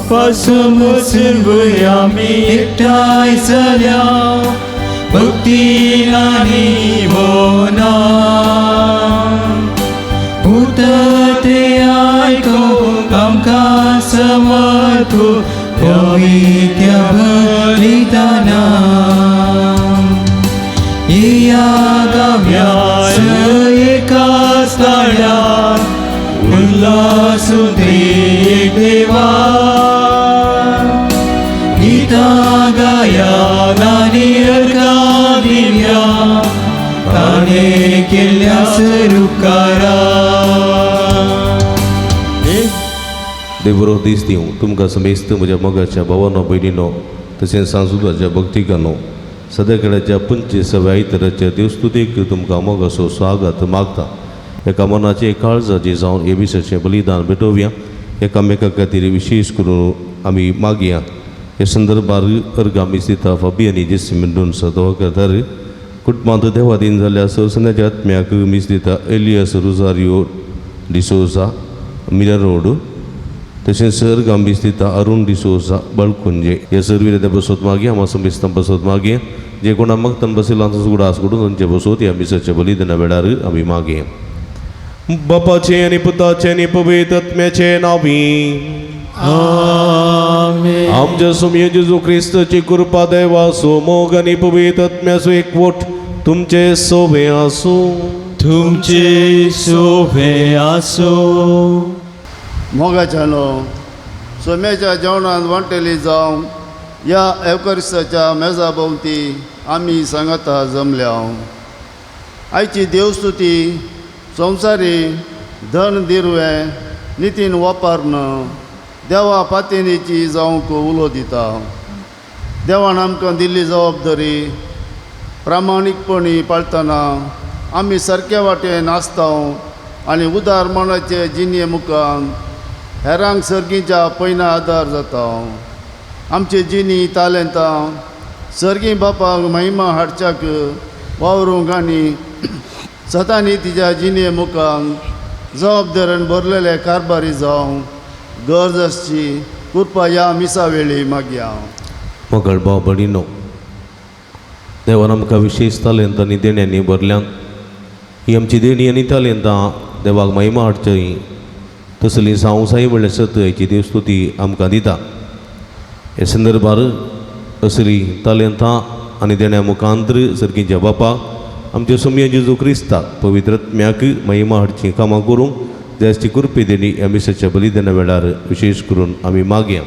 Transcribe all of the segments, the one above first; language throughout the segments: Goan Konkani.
बापा समोर आमी एकठांय जाल्या भक्तीन आनी मनान उतर ते आयकूंक आमकां समर्थ पवित्र बलिदानान येया गावया एका स्थानार उल्हासून एक देवा गीतां गाया आनी अर्घां दिवया ताणें केल्ल्या सरुपकारा. देव बरो दीस दिवं तुमकां समेस्त म्हज्या मोगाच्या भावानो भयणीनो तशेंच सांजुदाच्या भक्तिकांनो सदाकडेच्या 25व्या आयताराच्या देवस्तुतीक तुमकां मोगाचो स्वागत मागता. एका मनाचे काळजाचे जावन हे मिसाचें बलिदान भेटोवया. एकामेका खातीर विशेश करून आमी मागया. हे संदर्भार अर्घां मिस दिता फाबी आनी जेसी मेंडोन्सा दवा करतार. कुटुंबांत देवादीन जाल्ल्या सरसनाच्या आत्म्याक मिस दिता एलियस रोजारियो डिसोजा, मिरा रोड. तशेंच सर गांबीस दिता अरुण डिसोजा, बळकुंजे. हे सर्वीर त्या बसोत मागीर आमा समेस्तां बसोत मागीर जे कोणा मागतान बसयला तांचो उगडास करून तांचे बसोत ह्या मिसाच्या बलिदाना वेळार आमी मागया. बापाचे आनी पुताचे आनी पवित्र आत्म्याचे नांवी. आमेन. आमच्या सुमये जेजू क्रिस्ताची कृपा, देवाचो मोग आनी पवित्र आत्म्याचो एकवट तुमचे सोबे आसूं. तुमचे सोबे आसूं. मोगाच्यानो, सोम्याच्या जेवणांत वांटेली जावं ह्या एवकरिस्ताच्या मेजा भोंवती आमी सांगाता जमल्या. आयची देवस्तुती संवसारी धन दिरवें नितीन वापरन देवा पातेनीची जावंक उलो दिता. देवान आमकां दिल्ली जबाबदारी प्रामाणीकपणी पाळतना आमी सारक्या वाटेन आसता आनी उदार मनाचे जिणे मुखार हेरांक सर्गीच्या पयना आदार जाता. आमची जिणी तालेंतां सर्गी बापाक महिमा हाडच्याक वावरूंक आनी सतानी तिच्या जिणे मुखार जबाबदारेन भरलेले कारभारी जावं गरज आसची कृपा ह्या मिसा वेळी मागया. मोगाळ भाव भयणीनो, देवान आमकां विशेश तालेंत आनी देण्यांनी भरल्यात. ही आमची देणी आनी तालेंतां देवाक महिमा हाडची तसली सावसाई म्हणल्यार सत हाची देवस्तुती आमकां दिता. हे संदर्भार असली तालेंतां आनी देण्या मुखांतर सर्गीच्या बापाक, आमच्या सोमया जेजू क्रिस्ताक, पवित्र आत्म्याक महिमा हाडची कामां करूंक जायची कृपे देणी ह्या मिसाच्या बलिदाना वेळार विशेश करून आमी मागया.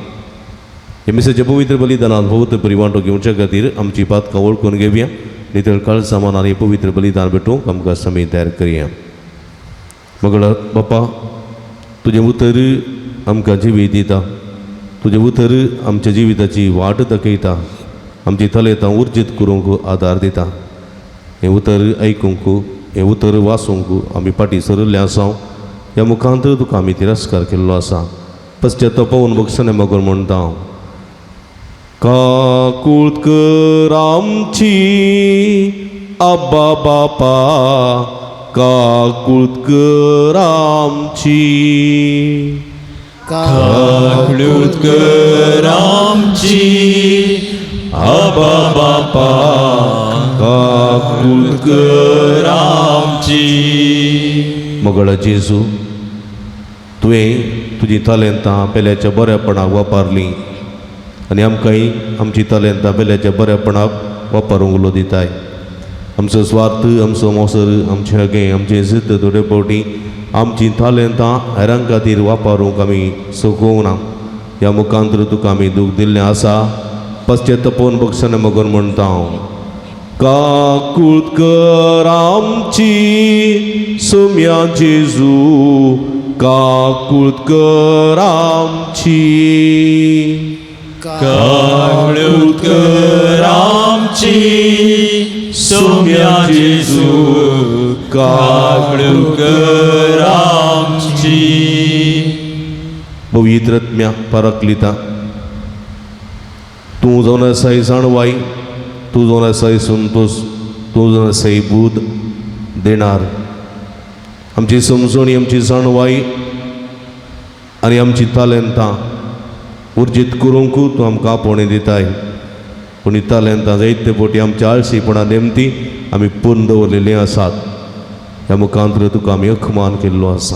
ह्या मिसाच्या पवित्र बलिदानात भोवत बरी वांटो घेवच्या खातीर आमची पातकां वळखून घेवया. नितळ काळजा मनान हे पवित्र बलिदान भेटोवंक आमकां समी तयार करया. मगळ बापा, तुजें उतर आमकां जिवीत दिता. तुजें उतर आमच्या जिविताची वाट दाखयता. आमची तलेतां उर्जीत करूंक आदार दिता. हें उतर आयकूंक, हें उतर वाचूंक आमी फाटीं सरिल्ले आसा. ह्या मुखांत तुका आमी तिरस्कार केल्लो आसा. पश्चातापावन बक्षणे मगर म्हणटा हांव, काकूळ कर आमची आब्बा बापा, काकूळ कर आमची. काकळूत कर आमची आबा बापा, काकूळ कर आमची. मोगाळ जेजू, तुवें तुजी तालेंतां पेल्याच्या बऱ्यापणाक वापरलीं आनी आमकांय आमची तालेंतां पेल्याच्या बऱ्यापणाक वापरूंक उलो दिताय. आमचो स्वार्थ, आमचो मोसर, आमचें हगें, आमचें जिद्द थोडे फावटी आमची तालेंतां हेरां खातीर वापरूंक आमी सकोवंक ना. ह्या मुखांतर तुका आमी दूख दिल्लें आसा. पश्चातापोवन बक्षणे मगन म्हणटा हांव, काकूळ कर आमची सुम्या जेजू, काकूळ कर आमची. काकळूत कर आमची सोम्या जेजू, काकळूत कर आमची. पवित्र आत्म्या पराक्लिता, तूं जावन आसाय जाणवाय, तूं जावन आसाय संतोश, तूं जावन आसाय बूद देणार. आमची समजणी, आमची जाणवाय आनी आमची तालेंतां उर्जीत करूंक तूं आमकां आपोवणें दिताय. पूण ही तालेंतां जायते फावटी आमच्या आळशीपणा नेमती आमी पूर्ण दवरलेलीं आसात. ह्या मुखांतर तुका आमी अखमान केल्लो आसा.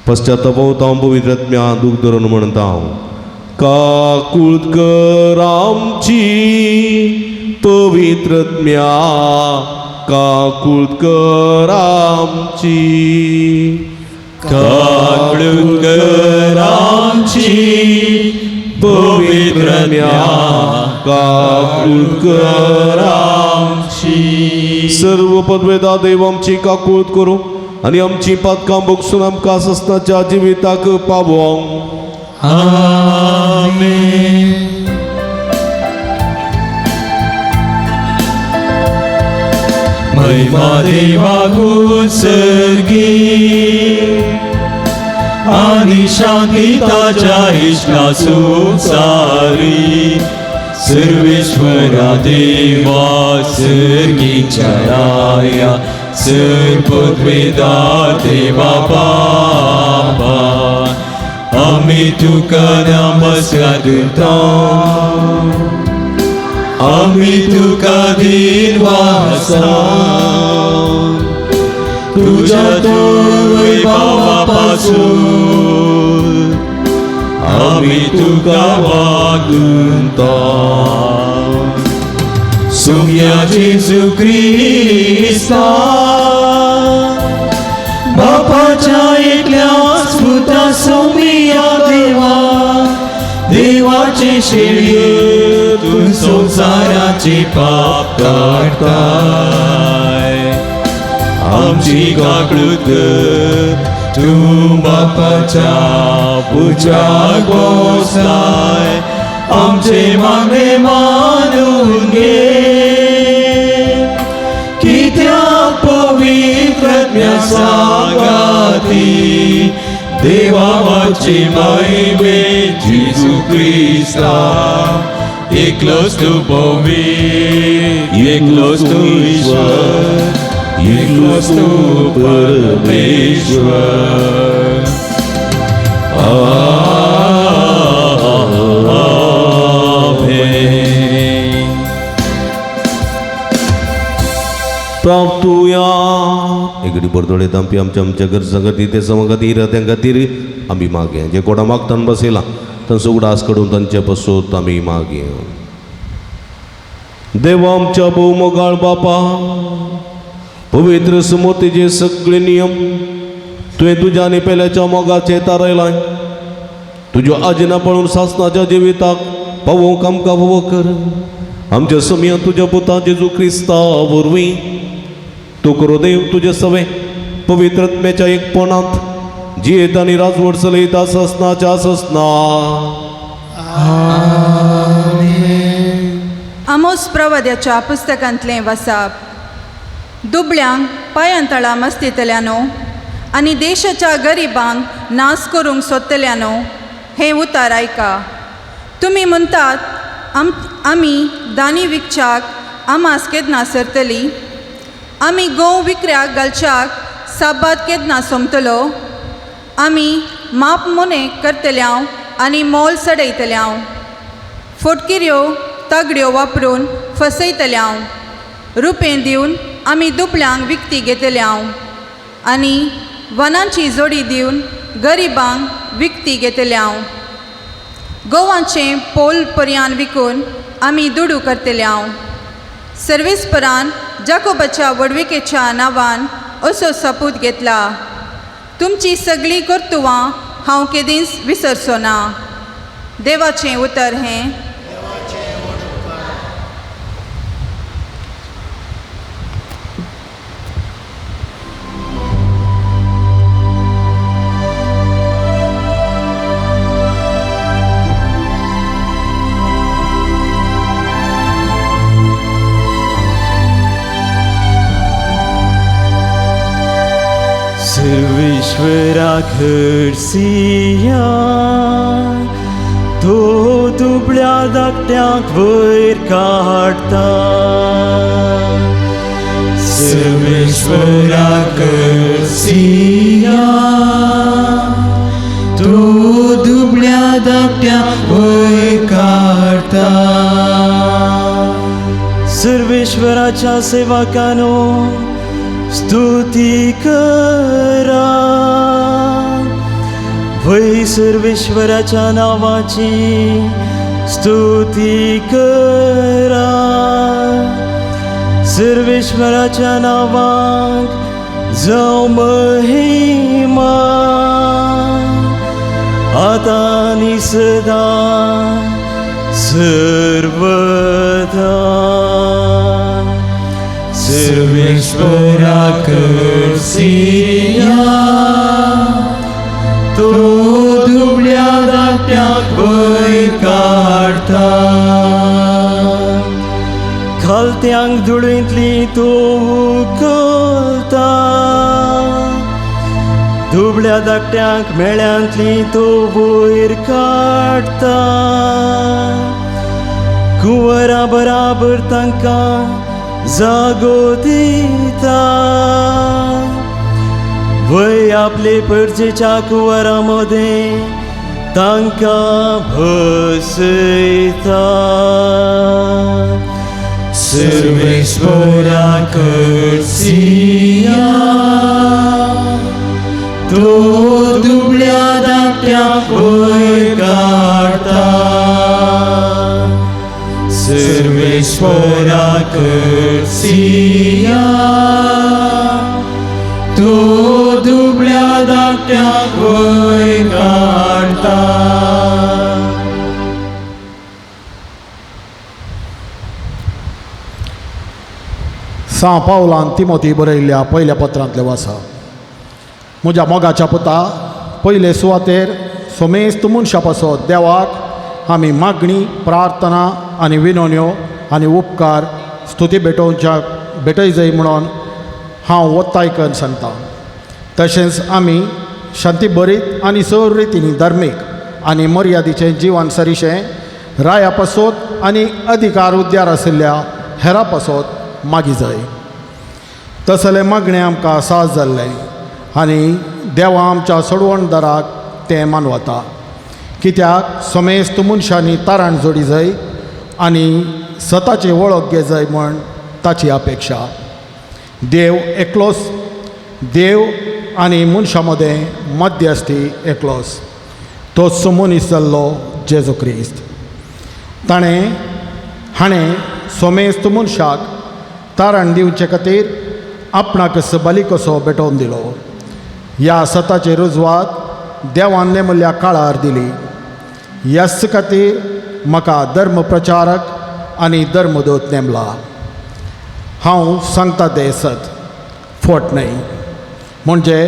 पश्चाताप हांव पवित्र दूख धरून म्हणटा हांव, काकूळ कर आमची पवित्रत्म्या, काकूळ कर आमची, काकूळ कर आमची पवित्रत्म्या, काकूळ कर आमची. सर्व पदवेदा देव आमची काकूळ करूं आनी आमची पातकां भोगसून आमकां सस्नाच्या जिविताक पावोवंक. आमेन. महिमा देवाकू सर्गी आनी शांती ताच्या इश्टा संवसारी. सर्वेश्वरा देवा सर्गीच्या राया सर पदवेदा देवा बापा, आमी तुका नमस्कार करता, आमी तुका दिनवासा. तुज्या तुय भावापासून आमी तुका वागुंता. सुम्या जेजू क्रिस्ता बापाच्या एकल्या स्फुता सोमिया देवा, देवाचे शेळये तूं संवसाराचे पाप काडताय, आमची काकूळ कर. तूं बापाच्या पुजाक बसताय, आमचे मागणे मानून घे. कित्याक पवित्रत्म्या सांगाती देवाची महिमे जेजू क्रिस्ता, एकलोच तूं पवित्र, एकलोच तूं ईश्वर, एकलोच तूं परमेश्वर. आमेन. प्राप्तुया एगडी बरदोळे दामपी आमच्या आमच्या गरजां खातीर ते समा खातीर त्या खातीर आमी मागया. जे कोणा मागतान बसयला तांचो उगडास काडून तांचे पसोत आमी मागया. देवा आमच्या भोवमोगाळ बापा, पवित्र सुमतीचे सगळे नियम तुवें तुज्या आनी पेल्याच्या मोगाचे तारयलाय. तुज्यो आजना पळोवन सासनाच्या जिविताक पावोवंक आमकां फावो कर. आमच्या समया तुज्या पुता जेजू क्रिस्ता वरवीं तूं करो देव तुजे सवे पवित्रत्म्याच्या एकपणांत जियेत आनी राजवट चलयता ससनाच्या ससना. आमोस प्रवाद्याच्या पुस्तकांतलें वसाप. दुबळ्यांक पांयांतळा मस्तितल्यानो आनी देशाच्या गरिबांक नाश करूंक सोदतल्यानो हें उतार आयका. तुमी म्हणटात आमी दानी विकच्याक आमास केन्ना सरतली, आमी गोंव विकऱ्याक घालच्याक साबाद केन्ना सोंपतलो, आमी माप मोने करतल्यांव आनी मोल सडयतल्यांव, फोटकिऱ्यो तागड्यो वापरून फसयतल्यांव, रुपें दिवन आमी दुबळ्यांक विकती घेतल्यांव आनी वनांची जोडी दिवन गरिबांक विकती घेतल्यांव, गोवांचें पोल पर्यान विकून आमी दुडू करतल्यांव. सर्वेस्परान जाकोबाच्या व्हडविकेच्या नांवान असो सपूत घेतला, तुमची सगळीं कर्तुवां हांव केदींच विसरचो ना. देवाचें उतर हें. सर्वेश्वरा घरसिया तो दुबळ्या धाकट्यांक वयर काडटा. सर्वेश्वरा घरसिया तो दुबळ्या धाकट्यांक वयर सर्वेश्वराच्या सेवकानो स्तुती करा, वै सर्वेश्वराच्या नावाची स्तुती करा। सर्वेश्वराच्या नावाक जावं महिमा, आतां आनी सदां सर्वदा। सर्वेश्वराक सिया, तो दुबळ्या धाकट्याक वयर काडटा। खालत्यांक धुळींतली तो उखलता, दुबळ्या धाकट्यांक मेळ्यांतली तो वयर काडटा। कुंवरा बराबर तांकां जागो दिता, वय आपले परजेच्या कुंवरा मदें तांकां भसयता। सर्वेश्वराक सिया, तो दुबळ्या धाकट्याक वयर काडटा। सर्वेश्वराक सिया, तो दुबळ्या धाकट्याक वयर काडटा। सां पावलान तिमोती बरयल्ल्या पयल्या पत्रांतलें वाचा। म्हज्या मोगाच्या पुता, पयले सुवातेर सोमेस्त मनशा पासत देवाक आमी मागणी, प्रार्थना आनी विनवण्यो आनी उपकार स्तुती भेटोवच्या भेटय जाय म्हणून हांव वत्ताय करून सांगता। तशेंच आमी शांती बरीत आनी सर रितींनी धार्मीक आनी मर्यादीचें जिवन सरिशें राया पासत आनी अधिकार उद्यार आशिल्ल्या हेरा पासत मागी जाय। तसलें मागणें आमकां साज जाल्लें आनी देवा आमच्या सोडवणदाराक तें मानवता, कित्याक समेस्त मनशांनी तारण जोडी जाय आनी सताची वळख घे जाय म्हण ताची अपेक्षा। देव एकलोच, देव आनी मनशां मदें मध्यस्थी एकलोच, तोच मनीस जाल्लो जेजू क्रिस्त। ताणें हाणें सोमेस्त मनशाक तारण दिवचे खातीर आपणाकच बली कसो भेटोवन दिलो। ह्या सताची रुजवात देवान नेमल्ल्या काळार दिली। ह्याच खातीर म्हाका धर्म प्रचारक आनी धर्मदूत नेमला। हांव सांगता तें सत, फट न्हय। म्हणजे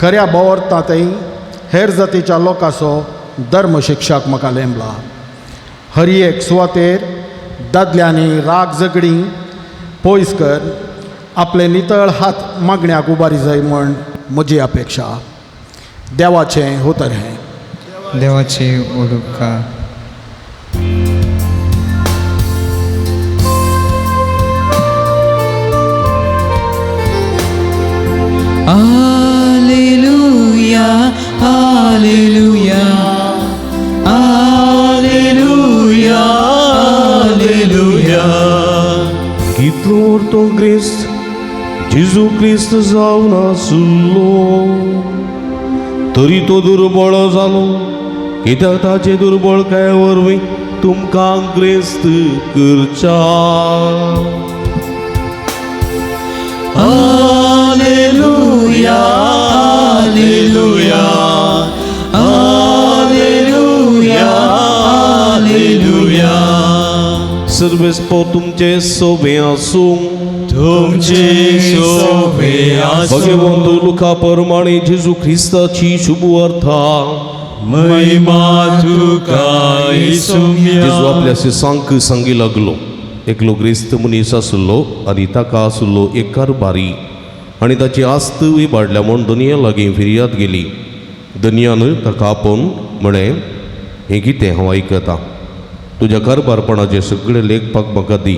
खऱ्या भावार्थांतय हेर जातीच्या लोकांचो धर्म शिक्षक म्हाका नेमला। हर एक सुवातेर दादल्यांनी राग झगडीं पयस कर आपले नितळ हात मागण्याक उबारी जाय म्हण म्हजी अपेक्षा। देवाचें उतर हें। देवाचे उपकार। Alleluia, Alleluia, Alleluia, Alleluia. कितलो तो क्रिस्त जेजू क्रिस्त जावन आसलो, तरी तो दुर्बळ जालो, कित्याक ताचे दुर्बळकाये वरवीं तुमकां ग्रेस्त करच्या। Alleluia, Alleluia, Alleluia, Alleluia. सर्वेस्पो तुमचे सोबे आसूं, तुमचे सोबे आसूं। भगवंत लुका परमाणे जेजू क्रिस्ताची शुभ अर्था। महिमा तुका इसुम्या। जेजू आपल्या शिसांक सांगी लागलो, एकलो क्रिस्त मनीस आसलो आनी ताका आसलो एक कारभारी, आनी ताची आस्त इबाडल्या म्हूण दनया लागीं फिर्याद गेली। दनयान ताका आपोवन म्हळें, हें कितें हांव आयकतां, तुज्या कारभारपणाचे सगळे लेखपाक म्हाका दी,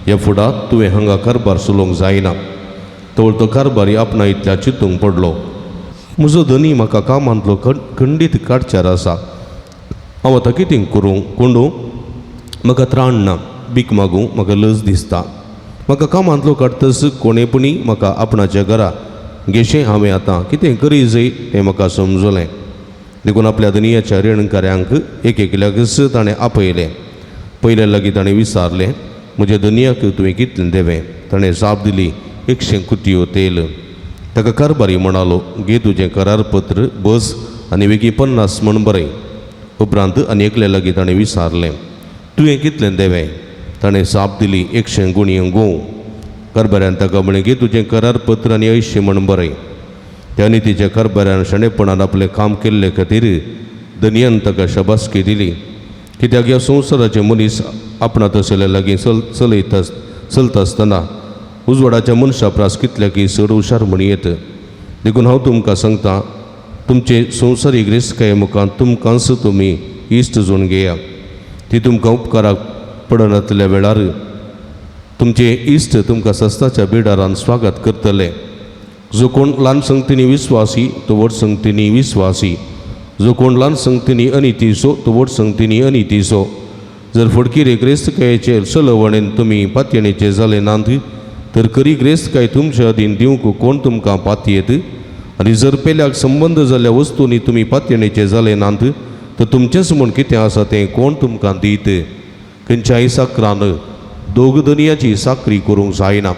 ह्या फुडार तुवें हांगा कारभार चलोवंक जायना। तवळ तो कारभारी आपणा इतल्या चिंतूंक पडलो, म्हजो धनी म्हाका कामांतलो खंडीत काडच्यार आसा, हांव आतां कितें करूं कोंडू, म्हाका त्राण ना, भीक मागूंक म्हाका लज दिसता. म्हाका कामांतलो काडटच कोणेपणी म्हाका आपणाच्या घरा घेशें हांवें आतां कितें करी जाय तें म्हाका समजलें. देखून आपल्या दनियाच्या रिणकाऱ्यांक एक एकल्याकच ताणें आपयलें. पयल्या लागीं ताणें विचारलें, म्हज्या दनियाक तुवें कितलें देवें? ताणें जाप दिली, 100 कुतयो तेल. ताका कारभारी म्हणालो, घे तुजें करारपत्र, बस आनी वेगीं 50 म्हण बरय. उपरांत आनी एकल्या लागीं ताणें विचारलें, तुवें कितलें देवें? ताणें जाप दिली, 100 गुणयो गोंव. कारभाऱ्यान ताका म्हळें, घे तुजें करारपत्र आनी 80 म्हण बरय. त्या नितीच्या कारभाऱ्यान शाणेपणान आपलें काम केल्ले खातीर दनियान ताका शाबासकी दिली. कित्याक ह्या संवसाराचे मनीस आपणा तसल्या लागीं चलयता चलता आसतना उजवाडाच्या मनशा प्रास कितल्याकी चड हुशार म्हणयेत. देखून हांव तुमकां सांगता, तुमचे संवसारीक गिरेस्तकाये मुखार तुमकांच तुमी इश्ट जोडून घेया. ती तुमकां उपकाराक पडनातल्या वेळार तुमचे इश्ट तुमकां सस्ताच्या बिडारान स्वागत करतले. जो कोण ल्हान संगतींनी विस्वासी तो व्हड संगतींनी विस्वासी, जो कोण ल्हान संगतींनी अनितीचो तो व्हड संगतींनी अनितीचो. जर फडकिरे गिरेस्तकायेचे सलवणेन तुमी पातयेणेचे जाले नात तर खरी गिरेस्तकाय तुमच्या अधीन दिवंक कोण तुमकां पातयेत? आनी जर पेल्याक संबंद जाल्ल्या वस्तूंनी तुमी पातयेणेचे जाले नात तर तुमचेंच म्हूण कितें आसा तें कोण तुमकां दीत? खंयच्याय साकरान दोग दनयाची साकरी करूंक जायना,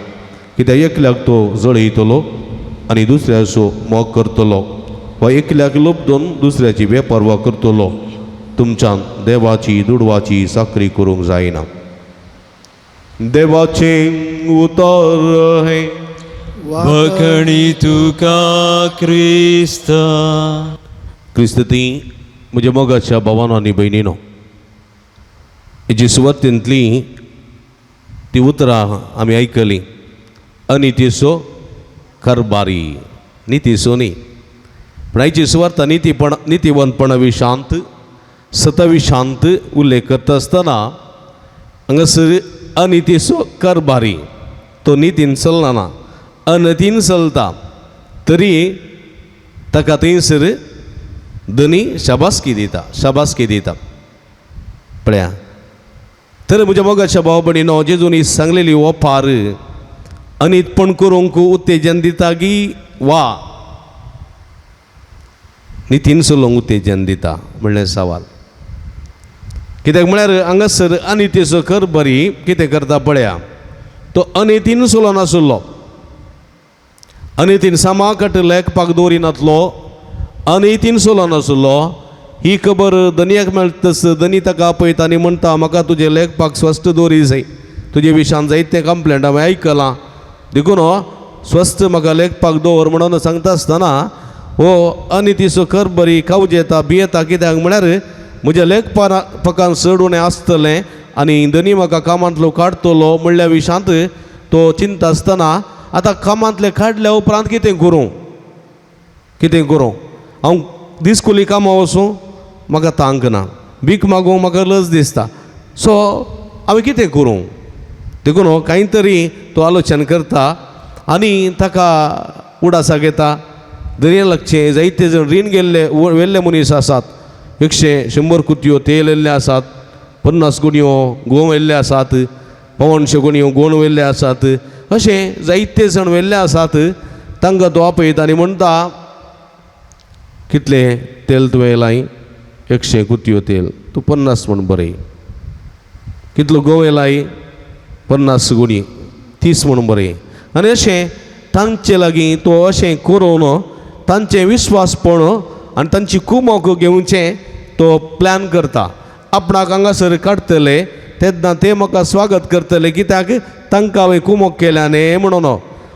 कित्याक एकल्याक तो जळयतलो आनी दुसऱ्याचो मोग करतलो, वा एकल्याक लोबदून दुसऱ्याची बेपर्वा करतलो. तुमच्यान देवाची दुडवाची साकरी करूंक जायना. देवाचें उतर हें. बखणी तुका क्रिस्ता. क्रिस्ती म्हज्या मोगाच्या भावानो आनी भयणीनो, हेजी सुवातेंतली ती उतरां आमी आयकलीं. अनितीचो कारभारी, नितीचो न्ही. पूण आयची सुवार्ता नितीपण नितीवंतपणा विशांत सताविशांत उल्लेख करता आसतना हांगासर अनितीचो कारभारी तो नितीन चलना, अनतीन चलता, तरी ताका थंयसर धनी शाबासकी दिता, शाबासकी दिता. पळया तर म्हज्या मोगाच्या भाव भयणीनो, जेजूनी सांगलेली ओपार अनीतपण करूंक उत्तेजन दिता की वा नितीन चलोवंक उत्तेजन दिता म्हणलें सवाल. कित्याक म्हळ्यार हांगासर अनितीचो कारभारी कितें करता पळया, तो अनितीन चलनासलो, अनितीन सामाकट लेखपाक दवरिनातलो, अनितीन चलनासलो. ही खबर धनयाक मेळटच धनी ताका आपयता आनी म्हणटा, म्हाका तुजें लेखपाक स्वस्थ दवरी जाय, तुजे विशान जायतें कंप्लेंट हांवें आयकलां, देखून स्वस्थ म्हाका लेखपाक दवर म्हणून सांगता आसतना हो अनितीचो कारभारी कावजेता भियेता. कित्याक म्हळ्यार म्हज्या लेखपाकान चड उणें आसतलें आनी धनी म्हाका कामांतलो काडटलो म्हणल्या विशांत तो चिंता आसतना आतां कामांतलें काडल्या उपरांत कितें करूं, कितें करूं, हांव दिसकुली कामां वचूं म्हाका तांक ना, भीक मागूंक म्हाका लज दिसता, सो हांवें कितें करूं? देखून कांय तरी तो आलोचन करता आनी ताका उडासाक येता. दर्या लागचे जायते जाण रीण गेल्ले वेल्ले मनीस आसात, 100 100 कुतयो तेल येल्ले आसात, 50 गुणयो गोंव येल्ले आसात, 175 गुणयो गोण वेल्ले आसात, अशें जायते जाण वेल्ले आसात. तांकां तो आपयता आनी म्हणटा, कितलें तेल तुवें लाय? 100 कुतयो तेल, तूं 50 म्हण बरय. कितलो गोंव लाय? 50 गुणी, 30 म्हण बरय. आनी अशें तांचे लागीं तो अशें करून तांचें विस्वासपण आनी तांची कुमोक घेवचें तो प्लॅन करता. आपणाक हांगासर काडटले तेन्ना ते म्हाका स्वागत करतले, कित्याक तांकां हांवें कुमोक केल्या न्ही म्हणून.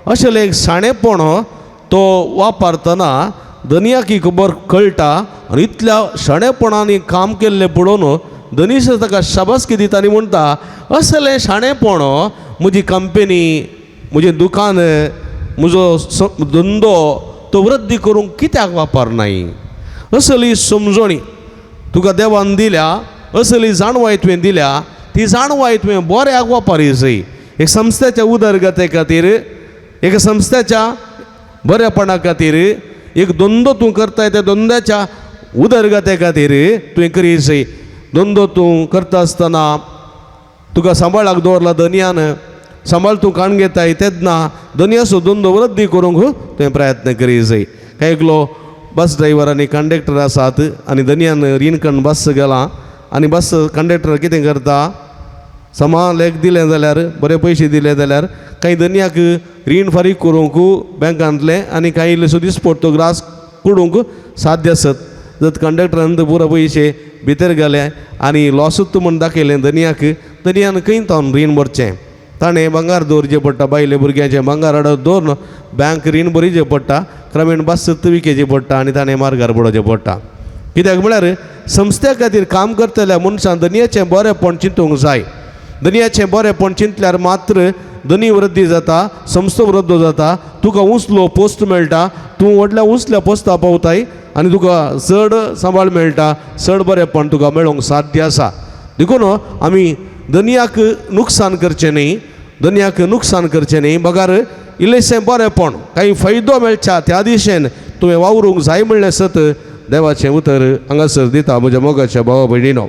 अशें एक शाणेपण तो वापरतना धनयाक ही खबर कळटा आनी इतल्या शाणेपणांनी काम केल्लें पळोवन धनीस ताका शाबासकी दिता आनी म्हणटा, असलें शाणेपण म्हजी कंपनी, म्हजें दुकान, म्हजो धंदो तो वृद्धी करूंक कित्याक वापरनाय? असली समजणी तुका देवान दिल्या, असली जाणवाय तुवें दिल्या, ती जाणवाय तुवें बऱ्याक वापरी जाय. एक संस्थेच्या उदरगते खातीर, एका संस्थेच्या बरेपणा खातीर, एक धंदो तूं करताय त्या धंद्याच्या उदरगते खातीर तुवें करी जाय. धंदो तूं करता आसतना तुका सांबाळाक दवरला धनयान, सांबाळ तूं काण घेताय तेन्ना धनयाचो धंदो वृद्धी करूंक तुवें प्रयत्न करी जाय. कांय एकलो बस ड्रायवर आनी कंडक्टर आसात आनी धनयान रीण कन्न बस गेलां आनी बस कंडक्टर कितें करता, समा लेख दिलें जाल्यार बरे पयशे दिले जाल्यार कांय धनयाक रीण फारीक करूंक बँकांतलें आनी कांय इल्लेसो दिसपडतो ग्रास कुडूंक साध्य आसत. जर कंडक्टरान पुरो पयशे भितर गेले आनी लॉसूच म्हूण दाखयलें धनयाक, धनयान खंय तावन रीण भरचें, ताणें भांगार दवरचें पडटा, बायले भुरग्यांचें भांगार हाडत दवरून बँक रीण भरीचें पडटा, क्रमेण बस विकेचें पडटा आनी ताणें मार्गार पडोवचें पडटा. कित्याक म्हळ्यार संस्थे खातीर काम करतल्या मनशान धनयाचें बरेंपण चिंतूंक जाय. धनयाचें बरेंपण चिंतल्यार मात्र धनी वृद्धी जाता, संस्था वृद्ध जाता, तुका उंचलो पोस्ट मेळटा, तूं व्हडल्या उंचल्या पोस्ता पावताय आनी तुका चड सांबाळ मेळटा, चड बरेंपण तुका मेळोवंक साध्य आसा. देखून आमी धनयाक नुकसान करचें न्ही, धनयाक नुकसान करचें न्ही, बगार इल्लेशें बरेंपण कांय फायदो मेळच्या त्या दिशेन तुवें वावरूंक जाय म्हणलें सत देवाचें उतर हांगासर दिता म्हज्या मोगाच्या भावा भयणीनो.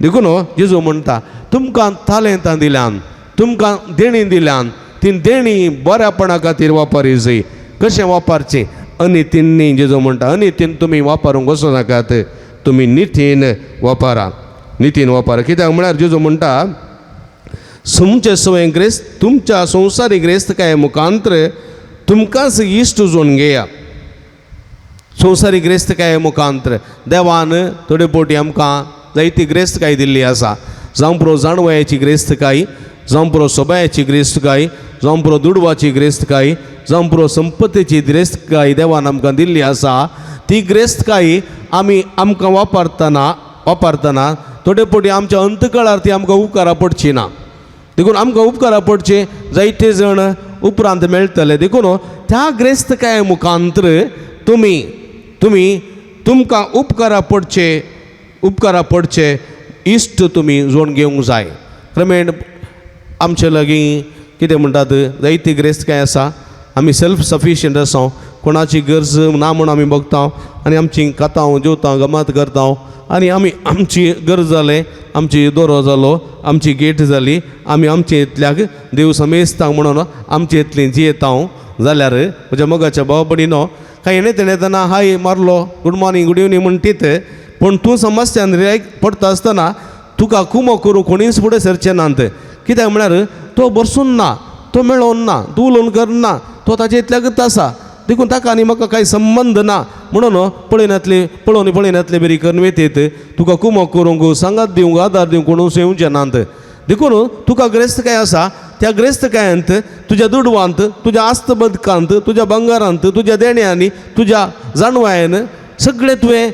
देखून जेजू म्हणटा तुमकां तालेंतां दिल्यान, तुमकां देणीं दिल्यान, ती देणीं बऱ्यापणा खातीर वापरी जाय. कशें वापरचें? अनितीन. जेजू म्हणटा अनितीन तुमी वापरूंक वचूं नाकात, तुमी नितीन वापरा, नितीन वापरा. कित्याक म्हळ्यार जेजू म्हणटा तुमचे सवय ग्रेस्त तुमच्या संवसारी ग्रेस्तकाये मुखांतर तुमकांच इश्ट जोडून घेया. संवसारी ग्रेस्तकाये मुखांतर देवान थोडे फावटी आमकां जायती ग्रेस्तकाय दिल्ली आसा, जावं पुरो जाणवयाची ग्रेस्तकाय, जावं पुरो सोबायाची ग्रेस्तकाय, जावं पुरो दुडवाची ग्रेस्तकाय, जावं पुरो संपत्तीची ग्रेस्तकाय देवान आमकां दिल्ली आसा. ती ग्रेस्तकाय आमी आमकां वापरतना थोडे फावटी आमच्या अंतकाळार ती आमकां उपकारा पडची ना. देखून आमकां उपकारा पडचे जायते जाण उपरांत मेळटले. देखून त्या ग्रेस्तकाये मुखांतर तुमी तुमी तुमकां उपकारा पडचे, उपकारा पडचे इश्ट तुमी जोड घेवंक जाय. क्रमेण आमचे लागीं कितें म्हणटात जायती ग्रेस्तकाय आसा, आमी सेल्फ सफिशियंट आसा, कोणाची गरज ना म्हूण आमी बगता आनी आमची खाता जेवता गमत करता आनी आमी आमची गरज जालें, आमची दोरो जालो, आमची गेट जाली, आमी आमचे इतल्याक देव समेस्तांक म्हणून आमचे इतलीं जियेता. जाल्यार म्हज्या मोगाच्या भाव भयणीनो कांय येणे तेणे तेन्ना हाय मारलो, गुड मॉर्निंग गुड इवनींग म्हणटीत, पूण तूं समस्यान रियायक पडटा आसतना तुका कुमो करूं कोणीच फुडें सरचें नात. कित्याक म्हळ्यार तो बरसून ना, तो मेळोन ना, तूं उलोवन करना, तो ताचे इतल्याकूच आसा, देखून ताका आनी म्हाका कांय संबंद ना म्हणून पळयनातली पळोवन पळयनातले बरी करून वेतीत तुका कुमो करूंक सांगात दिवंक आदार दिवंक कोणूच येवचें नात. देखून तुका ग्रेस्तकाय आसा त्या ग्रेस्तकायांत तुज्या दुडवांत, तुज्या आस्त बदकांत, तुज्या भांगारांत, तुज्या देण्यांनी, तुज्या जाणवायन सगळें तुवें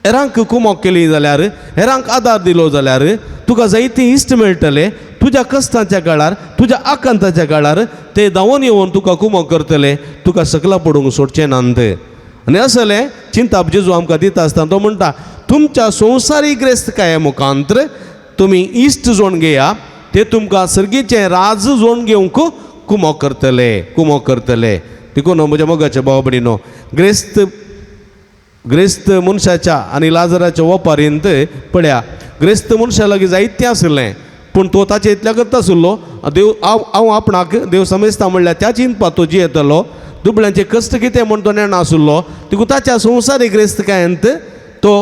हेरांक कुमोक केली जाल्यार, हेरांक आदार दिलो जाल्यार तुका जायते इश्ट मेळटले. तुज्या कश्टांच्या काळार, तुज्या आकांताच्या काळार ते धांवून येवन तुका कुमोक करतले, तुका सकला पडूंक सोडचें नात. आनी असलें चिंताप जेजू आमकां दिता आसतना तो म्हणटा तुमच्या संवसारी ग्रेस्तकाये मुखांतर तुमी इश्ट जोड घेया, ते तुमकां सर्गीचें राज जोड घेवंक कुमोक करतले, कुमोक करतले. देखून म्हज्या मोगाच्या भाव भयणीनो ग्रेस्त ग्रेस्त मनशाच्या आनी लाजराच्या वपारींत पळया ग्रेस्त मनशा लागीं जायतें आशिल्लें, पूण तो ताचे इतल्याकच आशिल्लो. देव हांव हांव आपणाक देव समेस्ता म्हणल्यार त्या चिंतपाक तो जियेतलो, दुबळ्यांचे कश्ट कितें म्हूण तो नेणा आशिल्लो. देखून ताच्या संवसारीक ग्रेस्तकायेंत तो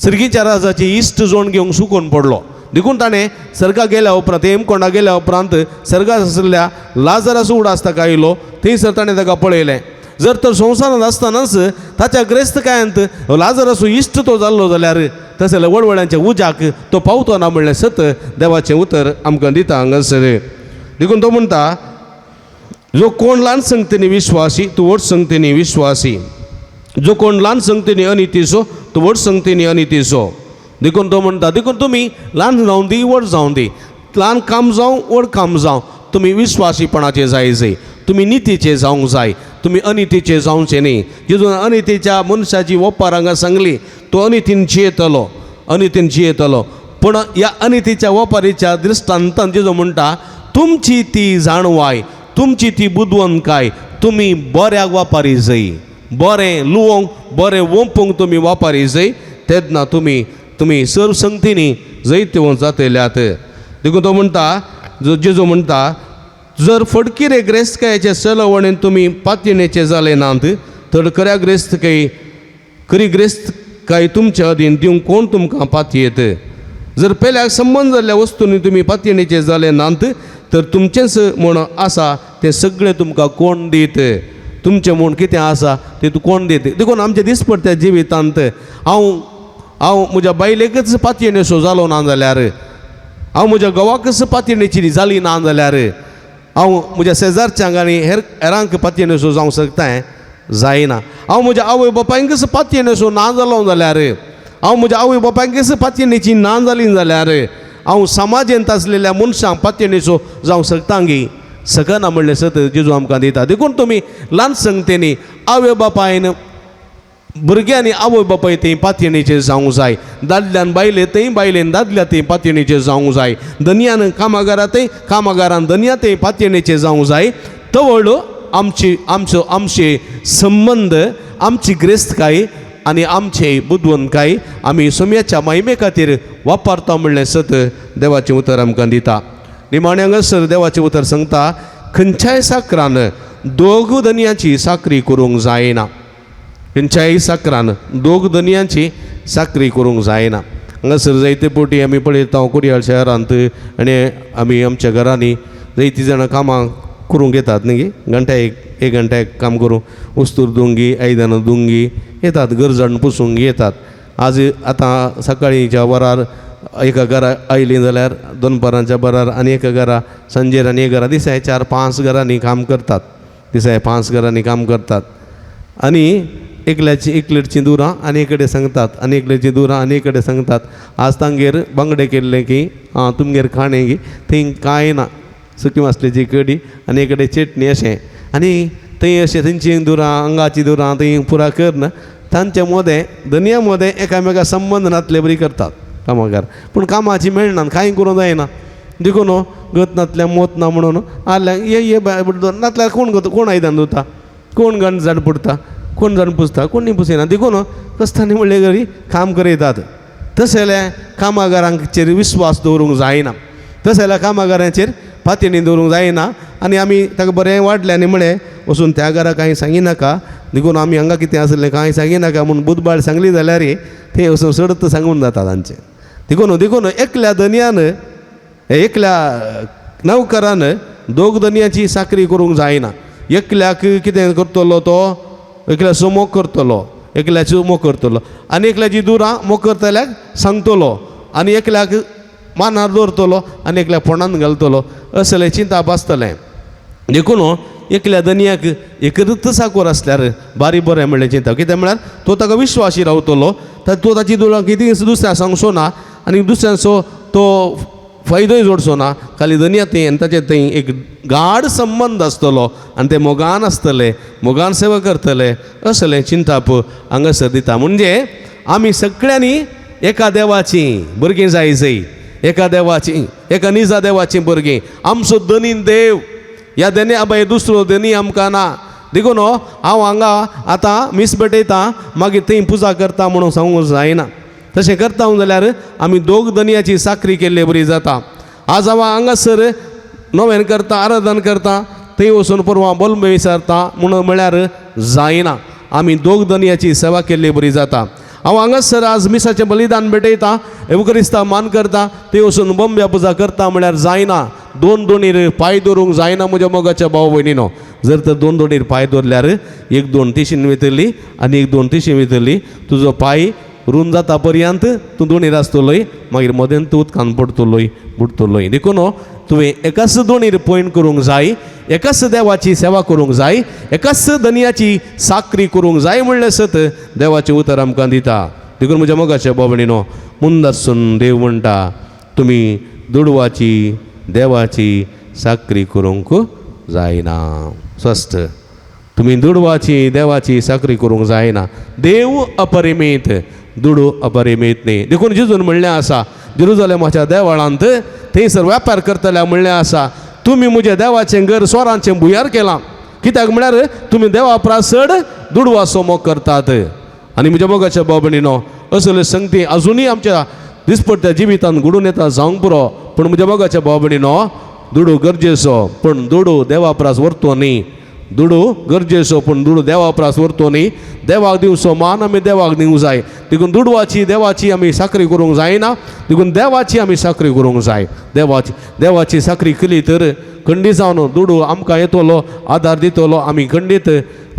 सर्गीच्या राजाची इश्ट जोड घेवंक सुकून पडलो. देखून ताणें सर्गा गेल्या उपरांत, हेमकोंडा गेल्या उपरांत सर्गात आशिल्ल्या लाजराचो उडास ताका आयलो, थंयसर ताणें ताका पळयलें. जर तर संवसारांत आसतनाच ताच्या ग्रेस्तकायेंत लाजराचो इश्ट तो जाल्लो जाल्यार तशें जाल्यार वडवड्यांच्या उज्याक तो पावतो ना म्हणलें सत देवाचें उतर आमकां दिता हांगासर. देखून तो म्हणटा जो कोण ल्हान संगतीनी विश्वासी तूं व्हड संगतीनी विश्वासी, जो कोण ल्हान संगतीनी अनितीचो तूं व्हड संगतीनी अनितीचो. देखून तो म्हणटा देखून तुमी ल्हान जावं दी व्हड जावं दी, ल्हान काम जावं व्हड काम जावं, तुमी विश्वासीपणाचे जाय जाय, तुमी नितीचे जावंक जाय, तुमी अनितीचे जावचे न्ही. जेजून अनितीच्या मनशाची वपार हांगा सांगली, तो अनितीन जियेतलो, अनितीन जियेतलो. पूण ह्या अनितीच्या वपारीच्या दृश्टांतान जेजू म्हणटा तुमची ती जाणवाय, तुमची ती बुदवंतकाय तुमी बऱ्याक वापारी जाय, बरें लुवोंक बरें वोंपूंक तुमी वापारी जाय, तेन्ना तुमी तुमी सर्व संगतींनी जैतवंत जातल्यात. देखून तो म्हणटा, जो जेजू म्हणटा, जर फटकिरे ग्रेस्तकायेचे सलवणेन तुमी पातयेणेचे जाले नात तर खऱ्या ग्रेस्तकाय खरी ग्रेस्तकाय तुमच्या अधीन दिवंक कोण तुमकां पातयेत? जर पेल्याक संबंद जाल्ल्या वस्तूंनी तुमी पातयेणेचे जाले नात तर तुमचेंच म्हूण आसा तें सगळें तुमकां कोण दीत? तुमचें म्हूण कितें आसा तें तूं कोण दीत? देखून आमच्या दिसपडत्या जिवितांत हांव हांव म्हज्या बायलेकच पातयेणेचो जालो ना जाल्यार, हांव म्हज्या घोवाकच पातयेणेची जाली ना जाल्यार, हांव म्हज्या शेजारच्यांक आनी हेर हेरांक पातयेणेचो जावंक शकता? जायना. हांव म्हज्या आवय बापायंकच पातयेणेचो ना जालो जाल्यार, हांव म्हज्या आवय बापायंकच पातयेणेची ना जाली जाल्यार, हांव समाजेंत आसलेल्या मनशांक पातयेणेचो जावंक शकता गी? शकना म्हणलें सत जेजू आमकां दिता. देखून तुमी ल्हान संगतेनी आवय बापायन भुरग्यांनी आवय बापाय थंय पातयेणेचेर जावंक जाय, दादल्यान बायले थंय, बायलेन दादल्या थंय पातयेणेचेर जावंक जाय, धनयान कामागारा थंय, कामागारान धनया थंय पातयेणेचेर जावंक जाय. तवळ आमची आमचो आमचे संबंद, आमची ग्रेस्तकाय आनी आमचे बुदवंतकाय आमी सोम्याच्या महिमे खातीर वापरता म्हणलें सत देवाचें उतर आमकां दिता. निमाणें हांगासर देवाचें उतर सांगता, खंयच्याय साकरान दोग धनयाची साकरी करूंक जायना. खंयच्याय साकरान दोग धनयांची साकरी करूंक जायना. हांगासर जायते पटी आमी पळयता कोडियाळ शहरांत आनी आमी आमच्या घरांनी जायतीं जाणां कामां करूंक येतात न्ही, घंट्या एक एक घंट्या एक काम करूं, वस्तूर धुवंक, आयदनां धुवंक येतात, घर झाडून पुसूंक येतात. आज आतां सकाळींच्या वरार एका घरा आयलीं जाल्यार दनपारांच्या बरार आनी एका घरा सांजेर आनी एक घरा, दिसाय 4-5 घरांनी काम करतात, दिसाय 5 घरांनी काम करतात. आनी एकल्याची एकलेची दुरां आनी एक कडेन सांगतात आनी एकल्याची दुरां आनी एक कडेन सांगतात. आज तांगेर बांगडे केल्ले की आं तुमगेर खाणें की थंय कांय ना, सुकी मासलेची कडी आनी एक कडेन चटणी अशें, आनी थंय अशें थंयची दुरां आंगाची दुरां थंय पुरा करन तांचे मोदें धनया मोदें एकामेका संबंद नातले बरी करतात कामागार. पूण कामाची मेळना, कांय करूंक जायना. देखून गत नातल्या मोत ना म्हणून आल्या ये ये नातल्यार कोण गत कोण आयदन धुता, कोण गण झाड पुडटा, कोण जाण पुसता, कोण न्ही पुसिना. देखून क्रिस्तांनी म्हणले घरी काम करयतात. तशें जाल्यार कामागारांचेर विस्वास दवरूंक जायना, तशें जाल्यार कामागारांचेर पातयेणी दवरूंक जायना. आनी आमी ताका बरें वाडलें आनी म्हळें वचून त्या घरा कांय सांगिनाका, देखून आमी हांगा कितें आसलें कांय सांगिनाका म्हूण बुधबाळ सांगली जाल्यार थंय वचून चडत सांगून जाता तांचें. देखून देखून एकल्या धनयान एकल्या नवकरान दोग धनयाची साकरी करूंक जायना. एकल्याक कितें करतलो तो एकल्याचो मोग करतलो, एकल्याचो मोग करतलो आनी एकल्याची दुरां मोग करतल्याक सांगतलो आनी एकल्याक मानार दवरतलो आनी एकल्याक फोंडान घालतलो, असलें चिंताप आसतलें. देखून एकल्या धनयाक एकरूच साकोर आसल्यार बारी बरें म्हणलें चिंता. कितें म्हळ्यार तो ताका विश्वासी रावतलो, तो ताची दुरां कितें दुसऱ्या सांगचो ना आनी दुसऱ्यांचो तो फायदोय जोडचो ना. खाली धनया थंय आनी ताचे थंय एक गाढ संबंद आसतलो आनी ते मोगान आसतले, मोगान सेवा करतले, असलें चिंताप हांगासर दिता. म्हणजे आमी सगळ्यांनी एका देवाची भुरगीं जाय जय, एका देवाची, एका निजा देवाची भुरगीं. आमचो धनी देव, ह्या धन्या भायर दुसरो धनी आमकां ना. देखून हांव हांगा आतां मीस भेटयता मागीर थंय पुजा करता म्हणून सांगूंक जायना. तशें करता जाल्यार आमी दोग धनयाची साकरी केल्ले बरी जाता. आज हांव हांगासर नोवेन करता, आराधन करता, थंय वचून परवां बोलमे विचारता म्हणून म्हळ्यार जायना. आमी दोग धनयाची सेवा केल्ली बरी जाता. हांव हांगासर आज मिसाचें बलिदान भेटयता, एवक्रिस्ता मान करता, थंय वचून बोंब्या पुजा करता म्हळ्यार जायना. दोन दोनीर पांय दवरूंक जायना म्हज्या मोगाच्या भाव भयणीनो. जर तर दोन दोनीर पांय दवरल्यार एक दोन तिशीन वयतली आनी एक दोन तिशीन वयतली, तुजो पांय रूंद जाता पर्यंत तूं दोणीर आसतलोय, मागीर मदेन तूं उदकान पडटलोय, बुडटलोय. देखून तुवें एकाच दोणीर पयण करूंक जाय, एकाच देवाची सेवा करूंक जाय, एकाच धनयाची साकरी करूंक जाय म्हणलें सत देवाचें उतर आमकां दिता. देखून म्हज्या मोगाच्या बाबणीनो, मुंदासून देव म्हणटा तुमी दुडवाची देवाची साकरी करूंक जायना. स्वस्थ तुमी दुडवाची देवाची साकरी करूंक जायना. देव अपरिमीत, दुडू अपरिमीत न्ही. देखून जेजून म्हणलें आसा जेरुजलेमाच्या देवळांत थंयसर व्यापार करतल्या म्हणलें आसा, तुमी म्हज्या देवाचें घर स्वरांचें भुंयार केलां, कित्याक म्हळ्यार तुमी देवा परस चड दुडवाचो मोग करतात. आनी म्हज्या मोगाच्या भाव भयणीनो, असल्यो संगती अजुनूय आमच्या दिसपट्ट्या जिवितांत घडून येता जावंक पुरो. पूण म्हज्या मोगाच्या भाव भयणीनो, दुडू गरजेचो पूण दुडू देवा प्रास व्हरतो न्ही. दुडू गरजेचो पूण दुडू देवा प्रास व्हरतो न्ही. देवाक दिवचो मान आमी देवाक दिवंक जाय. देखून दुडवाची देवाची आमी साकरी करूंक जायना, देखून देवाची आमी साकरी करूंक जाय. देवाची देवाची साकरी केली तर खंडीत जावन दुडू आमकां येतलो, आदार दितलो, आमी खंडीत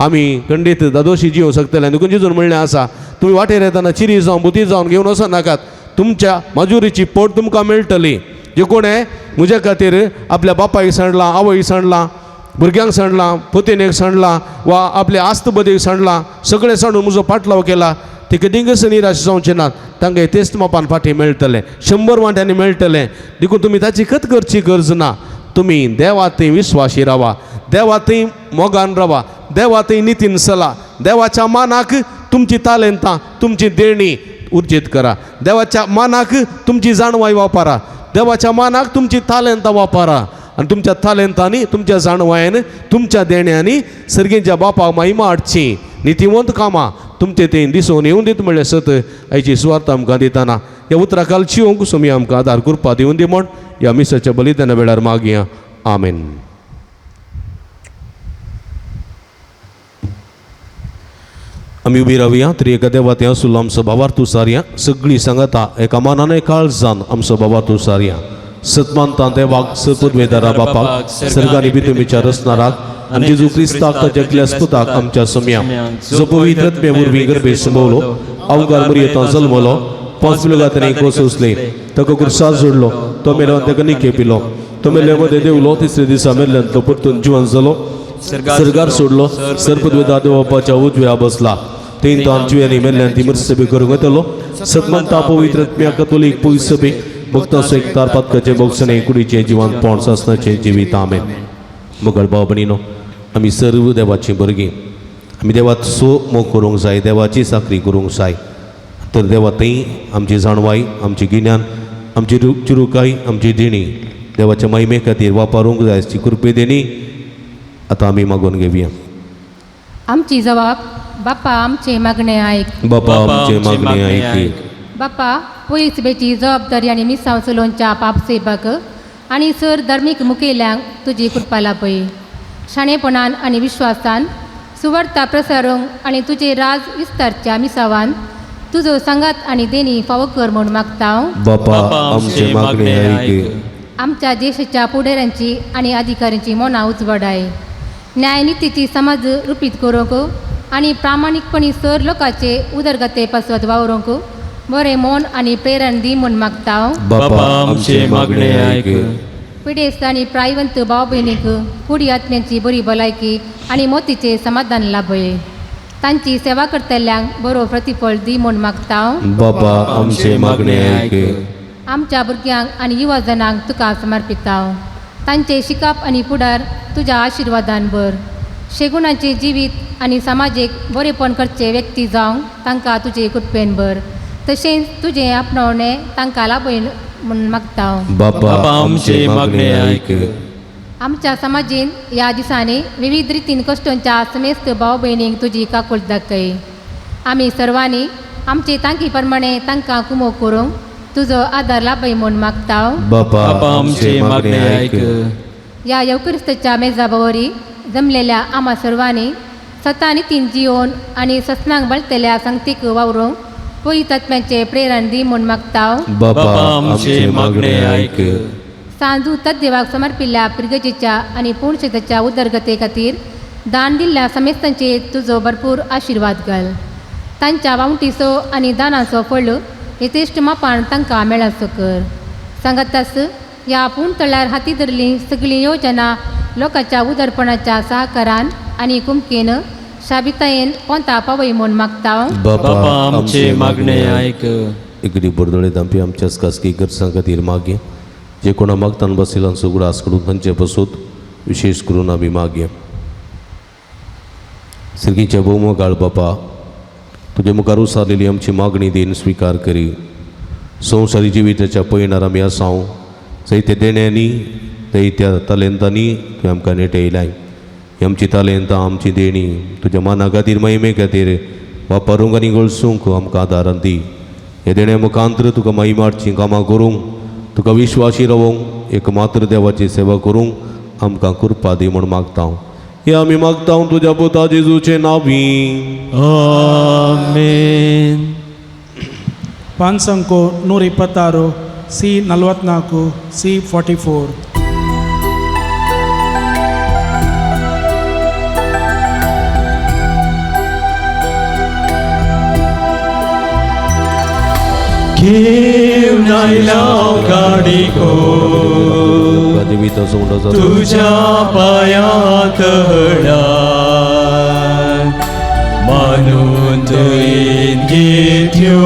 आमी खंडीत दादोशी जिवंक शकतले. देखून जेजून म्हणलें आसा, तुमी वाटेर येतना चिरी जावन बुती जावन घेवन वचनाकात, तुमच्या मजुरीची पोट तुमकां मेळटली. जे कोणें म्हज्या खातीर आपल्या बापायक सांडलां, आवयक सांडलां, भुरग्यांक सांडलां, पुतेनेक सांडलां वा आपल्या आस्त बदीक सांडलां, सगळें सांडून म्हजो पाटलाव केला, ते केदींकच निराश जावचे नात. तांकां तेच मापान फाटीं मेळटलें, 100 वांट्यांनी मेळटलें. देखून तुमी ताची खत करची गरज ना. तुमी देवा थंय विस्वाशी रावा, देवा थंय मोगान रावा, देवा थंय नितीन चला. देवाच्या मानाक तुमची तालेंतां, तुमची देणी उर्जीत करा. देवाच्या मानाक तुमची जाणवाय वापरा, देवाच्या मानाक तुमची तालेंतां वापरा. आनी तुमच्या तालेंतांनी, तुमच्या जाणवायेन, तुमच्या देण्यांनी सर्गींच्या बापाक महिमा हाडची. नितीवंत कामां तुमचे थंय दिसून येवन दीत म्हणलें सत आयची सुवार्थ आमकां दितना ह्या उतरा काल चिवंक सुमी आमकां आदार कृपा दिवन दी म्हण ह्या मिसाच्या बलिदाना वेळार मागया. आमेन. आमी उबी रावया. तरी एका देवा थंय आसुल्लो आमचो भावार्थ उसारया. सगळीं सांगाता एका मानान काळजान आमचो भावार्थ उसारया. सतमानता देवाक सपुदवेदारा बापाक सर्गानी बितुमीच्या रचणाराक आनी जेजू क्रिस्ताक ताच्या क्लेस्पुताक आमच्या सम्या जो पवित्र आत्म्या वरवीं गर्भे संभवलो, अवघार मरियेंत जल्मलो, 5 पिलोगांनी कोसोसले, ताका कुर्सार जोडलो, तो मेलो ताका निके पिलो, तो मेल्ल्या मदें देवलो, तिसऱ्या दिसा मेल्ल्यान तो परतून जिवन जालो, सर्गार सोडलो, सर्पद्वेदा देवबापाच्या उजव्या बसला, तीन तान जिव्यांनी मेल्ल्यान ती मरसबी करूंक येतलो. सतमंता पवित्र आत्म्या कथोलीक पयसबी भक्तांचो एक तारपातकाचें भोगसणें कुडीचें जिवनपण सासणाचें जिवीत. आमेन. मुगल भाव भयणीनो, आमी सर्व देवाचीं भुरगीं. आमी देवाक सो मोग करूंक जाय, देवाची साकरी करूंक जाय. तर देवा थंय आमची जाणवाय, आमची गिन्यान, आमची चिरुकाय, आमची देणी देवाच्या महिमे खातीर वापरूंक जाय. ती कृपे देणी आतां आमी मागून घेवया. आमची जबाब बापा आमचे मागणे आयक. बापा आमचे मागणे आयक. बापा पयस बेची जबाबदारी आनी मिसांव चलोवच्या पापसेबाक आनी सर धार्मीक मुखेल्यांक तुजी कृपा लाभय. शाणेपणान आनी विश्वासान सुवार्ता प्रसारूंक आनी तुजे राज विस्तारच्या मिसावान तुजो सांगात आनी देणी फावो कर म्हूण मागता. बापा आमचे मागणे आयक. आमच्या देशाच्या फुडाऱ्यांची आनी अधिकाऱ्यांची मनां उजवाडाय. न्यायनितीची समाज रुपीत करूंक आनी प्रामाणीकपणी सर लोकांचे उदरगते पासत वावरूंक बरें मन आनी प्रेरण दी म्हूण मागता. बापा आमचे मागणे आयक. पिडेस्त आनी प्रायवंत भाव भयणीक कुडी आत्म्यांची बरी भलायकी आनी मोतीचें समाधान लाभय. तांची सेवा करतल्यांक बरो प्रतिफळ दी म्हूण मागता. बापा आमचे मागणे आयक. आमच्या भुरग्यांक आनी युवा जणांक तुका समर्पिता. तांचे शिकप आनी फुडार तुज्या आशिर्वादान भर. शेगुणांचे जिवीत आनी समाजीक बरेपण करचे व्यक्ती जावंक तांकां तुजे कृपेन भर. तशेंच तुजें आपणावणें तांकां लाभय म्हूण मागता. बापा आमचे मागणे आयक. आमच्या समाजेन ह्या दिसांनी विविध रितीन कश्टांच्या समेस्त भाव भयणींक तुजी काकूळ दाखय. आमी सर्वांनी आमचे तांकी प्रमाणे तांकां कुमोक करूंक तुजो आदार लाभय म्हूण मागता. बापा आमचे मागणे आयक. ह्या येवक्रिस्ताच्या मेजा बवरी जमलेल्या आमा सर्वांनी सता नितीन जियोन आनी ससनांक बळतल्या संगतीक वावरूंक पवित्र आत्म्याचें प्रेरण दी म्हूण मागता. बापा आमचे मागणे आयक. सांजू तद्देवाक समर्पिल्ल्या पिरगजेच्या आनी पूर्णशेताच्या उदरगते खातीर दान दिल्ल्या समेस्तांचेर तुजो भरपूर आशिर्वाद घाल. तांच्या वावटीचो आनी दानाचो फळ यथेश्ट मापान तांकां मेळाचो कर. सांगातास ह्या पूण तळ्यार हाती धरली सगळीं योजना लोकांच्या उदरपणाच्या सहकारान आनी कुमकेन शाबितायेन पोंता पावय म्हूण मागता. बापा आमचे मागणे आयक. इकडे बोर्दोळे दामपी आमच्याच खासगी गरजां खातीर मागया. जे कोणा मागतान बसिलांचो उगडास करून तांचे पसूत विशेष करून आमी मागया. सर्गीच्या भोवमोगाळ बापा, तुजे मुखार उसारलेली आमची मागणी then स्विकार करी. संवसारी जिविताच्या पयणार आमी आसाव, जायत्या देण्यांनी जायत्या तालेंतांनी तुवें आमकां नेटयलाय. ही आमची तालेंतां, आमची देणी तुज्या माना खातीर, महिमे खातीर वापरूंक आनी गळसूंक आमकां आदारान दी. हे देण्या मुखांतर तुका महिमा हाडची कामां करूंक तुका विश्वासी रावोंक एक मात्र देवाची सेवा करूंक आमकां कृपा दी म्हूण मागता. हे आमी मागता तुज्या पुता जेजूचे नांवी. आमेन. 5 126, ಸಿ 44, ಸಿ 44. घेवन आयला काडिको तुझ्या पांयात हडान मानून तुवें घेत्यो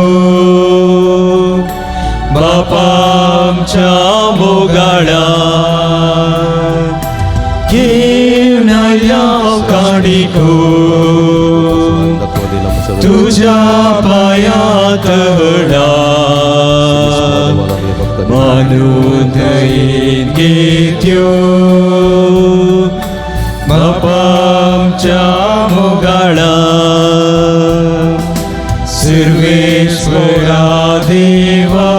बापामच्या मोगाळान. घेवन आयला काडिको तुझ्या पांयात हडान मानून तुवें घेत्यो बापामच्या मोगाळान. सर्वेश्वरा देवा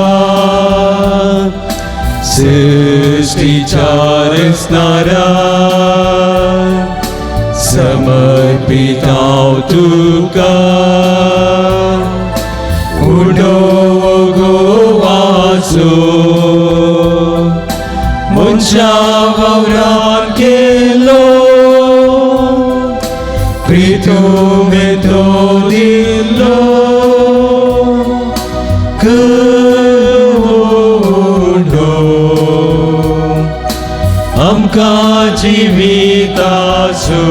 सृष्टीच्या रचणारा समर्पिताव तुका उडो गोवाचो मनशा वावरान केलो प्रितुमे तो दिलो करुणो आमकां जिविताचो.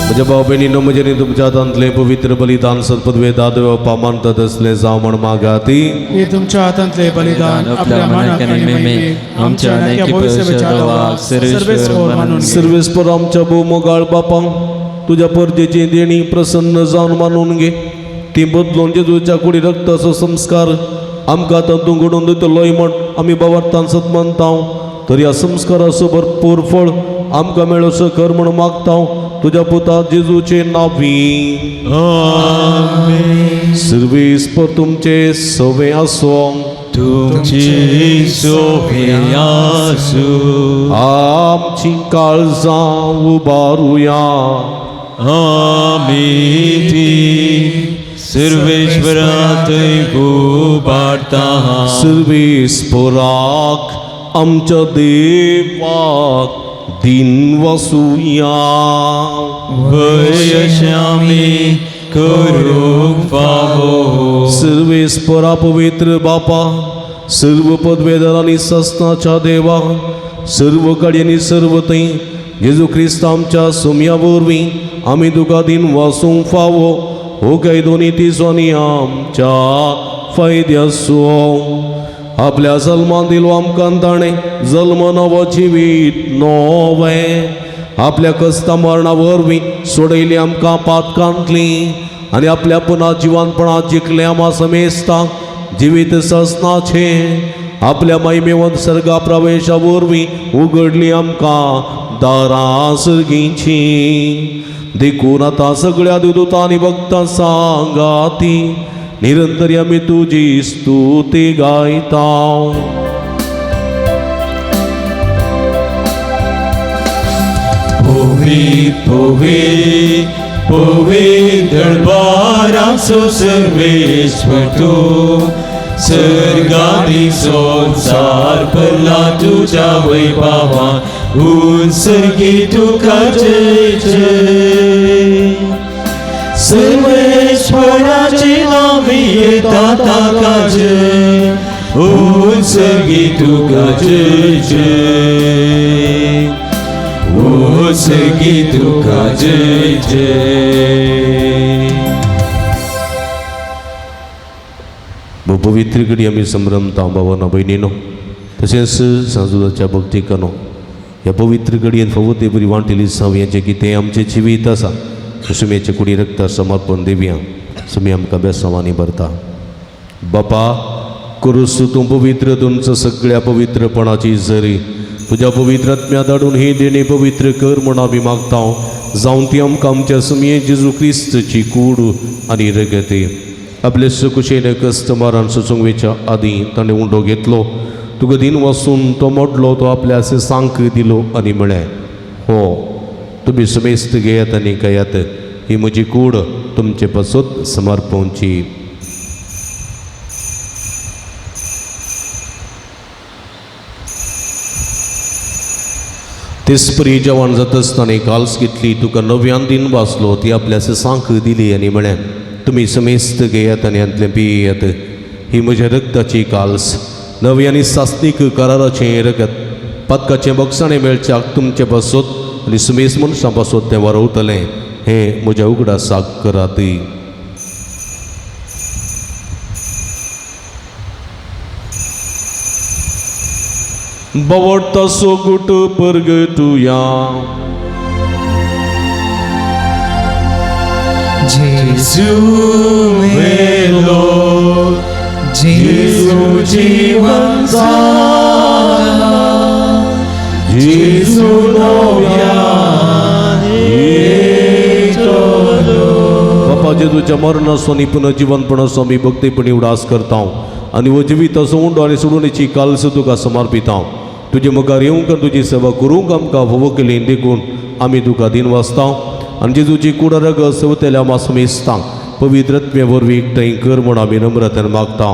म्हज्या भाव भयणीनो, म्हजें न्ही तुमच्या हातांतलें पवित्र बलिदान सत्पदवे दादो मानतात असलें जावं म्हण मागाती. हे तुमच्या हातांतले बलिदान आपल्या मनाक आनी महिमेक आमच्या आनी भविष्याच्या देवाक सर्वेस्पर मानून घे. सर्वेस्पर आमच्या भोवमोगाळ बापांक तुज्या परजेची देणी प्रसन्न जावन मानून घे. ती बदलून जेजूच्या कुडी रक्ताचो संस्कार आमकां तातूंत घडोवन दितलोय म्हण आमी बाबार्थान सत मानता. तर ह्या संस्काराचो भरपूर फळ आमकां मेळोसो कर म्हण मागता तुज्या पुता जेजूचे नांवी. आमेन. सर्वेस्पर तुमचे सवे आसो. तुमची सोबे आसूं. आमची काळजां उबारुया. आमी ती सर्वेश्वरात उबारता. सर्वेस्पराक आमच्या देवाक दिन वसुया. वयशामी करूंक फावो. सर्वेस्परा पवित्र बापा, सर्व पदवेदार आनी सस्नाच्या देवा, सर्व कडेन आनी सर्व थंय जेजू क्रिस्त आमच्या सुमया वरवीं आमी तुका दिन वासूंक फावो हो कायदो नितीचो आनी आमच्या फायद्याचो. आपल्या जल्मान दिलो आमकां ताणें जल्म नवो जिवीत नवें. आपल्या कस्ता मरणा वरवीं सोडयली आमकां पातकांतली आनी आपल्या पुना जिवानपणात जिखलें आमा समेस्तांक जिवीत ससनाचें. आपल्या महिमेवंत सर्गा प्रवेशा वरवीं उगडली आमकां दारां सर्गींची. देखून आतां सगळ्या देवदूतांनी भक्तां सांगाती निरंतर आमी तुजी स्तुती गायता. पवित्र पवित्र पवित्र दरबाराचो सर्वेश्वर तूं सर्गानी संवसार भरला तुज्या वैभवान उत्सर्गी तुका जय जय. सर्वेश्वराचे नांवी येता ताका जय उत्सर्गी तुका जय जय उत्सर्गी तुका जय जय. पवित्र घडी आमी संभ्रमता भावानो भयणीनो, तशेंच सांजुदाच्या भक्तिकानो ह्या पवित्र घडयेन फावो ते बरी वांटिली सावयांचें कितें आमचें जिवीत आसा सुमेचे कुडी रक्ता समर्पण दिवया. सुमी आमकां बेसांवांनी भरता. बापा करूस तूं पवित्र तुमचो सगळ्या पवित्रपणाची जरी तुज्या पवित्र आत्म्या धाडून ही देणी पवित्र कर म्हूण आमी मागता. जावन ती आमकां आमच्या सुमये जेजू क्रिस्तची कूड आनी रगती. आपले सुकुशेन कस्टमरान सोसूंक वेच्या आदीं ताणें उंडो घेतलो, तुका दिन वसून तो मोडलो, तो आपल्या सांक दिलो आनी म्हळें, हो तुमी समेस्त घेयात आनी खायात, ही म्हजी कूड तुमचे पासत समर्पणची. तेचपरी जेवण जाता आसतना काल्स घेतली, तुका नव्यान दिन वाचलो, ती आपल्या सांक दिली आनी म्हळें, तुमी समेस्त घेयात आनी हांतलें पियेयात, ही म्हज्या रक्ताची काल्स, नवी आनी सासनीक कराराचें रगत, पातकाचें बक्षाणें मेळच्याक तुमचे पासत आनी सुमेस मनशां पासत तें वरवतलें, हें म्हज्या उगडासाक करात. बवडता सोगुट परगटुया. जेजू मेलो, जेजू जीवन जाला, जेजू नव्यान येतलो. बापा जेजूच्या मरणाचो आनी पुनर्जीवनपणाचो आमी भक्तीपणी उडास करता आनी हो जिवीत असो उंडो आनी सोडून कालस तुका समर्पिता. तुजे मुखार येवंक आनी तुजी सेवा करूंक आमकां फावो केली देखून आमी तुका दिन वाचता आनी जेजूची कूड रगत सेवतेल्या मासमेस्तांक पवित्रत्वे वरवीं एकठांय कर म्हूण आमी नम्रतेन मागता.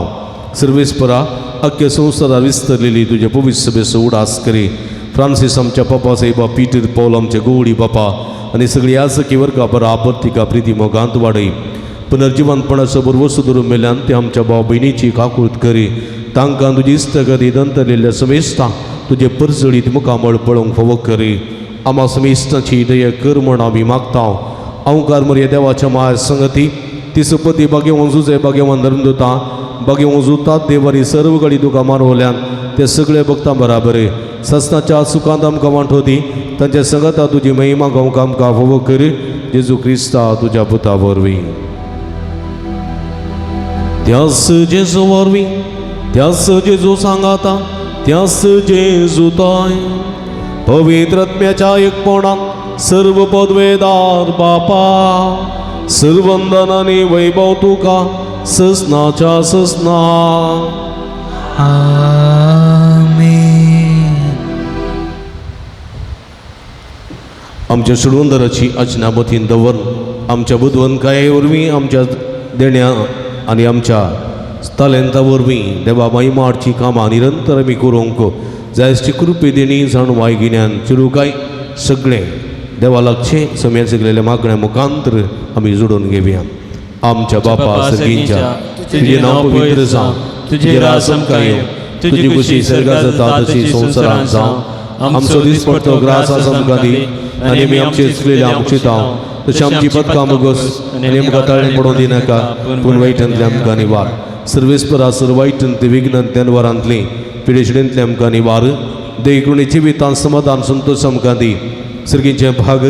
सर्वेस्परा अख्ख्या संवसारार विस्तरलेली तुजे पवित्र सभेचो उडास करी. फ्रांसीस आमच्या पापा साहेबा, पीटर पॉल आमचे गोवडी बापा आनी सगळी आसकी वर्गा बराबर तिका प्रिती मोगांत वाडय. पुनर्जिवनपणाचो बरवसो धरून मेल्यान ते आमच्या भाव भयणीची काकूत करी. तांकां तुजी इश्टगती दंतलेल्या समेस्तांक तुजे परजळीत मुखामळ पळोवंक फावो करी. आमा समेस्तांची दया कर म्हूण आमी मागता. अंकार मरया देवाच्या माया संगती ती सुपती बागेवन जुजे बागेवन धर्मदुता बागेवन जुतात देवारी सर्व गडी तुका मारवल्यान ते सगळे भक्तां बराबर ससनाच्या सुखांत आमकां वांटो दी. तांच्या संगता तुजी महिमा गावंक आमकां फावो कर. जेजू क्रिस्ता तुज्या पुता वरवीं. त्यास जेजू वरवीं, त्यास जेजू सांगाता, त्यास जेजू ताय पवित्रत्म्याच्या एकपणान सर्व पदवेदार बापा सर्वंदन आनी वैभव तुका ससनाच्या ससना. आमेन. आमच्या सुडवंदराची अचना मतीन दवर आमच्या बुदवंतकाये वरवीं आमच्या देण्या आनी आमच्या तालेंता वरवीं देवा महिमा हाडची कामां निरंतर आमी करूंक जायची कृपे देणी जाणवाय गिन्यान चिरुकाय सगळें देवा लागचें सम्यान सगळेल्या मागण्या मुखांतर आमी जोडून घेवया. आमच्या बापा सर्गींच्या तुजें नांव पवित्र जावं, तुजें राज आमकां येवं, तुजी खुशी सर्गात जाता तशी संवसारांत जावं. आमचो दिसपडतो ग्रास आज आमकां दी आनी आमी आमचे चुकलेले आमचे ताव तशें आमची पदकां मुगस आनी आमकां ताळें पडोवन दिनाका, पूण वायटांतलें आमकां निवार. सर्वेस्परा सर वायटांतलें विघ्न तेनवारांतलीं पिडेशिडेंतलें आमकां निवार. देखून जिवितान समाधान संतोश आमकां दी. सर्गींचें भाग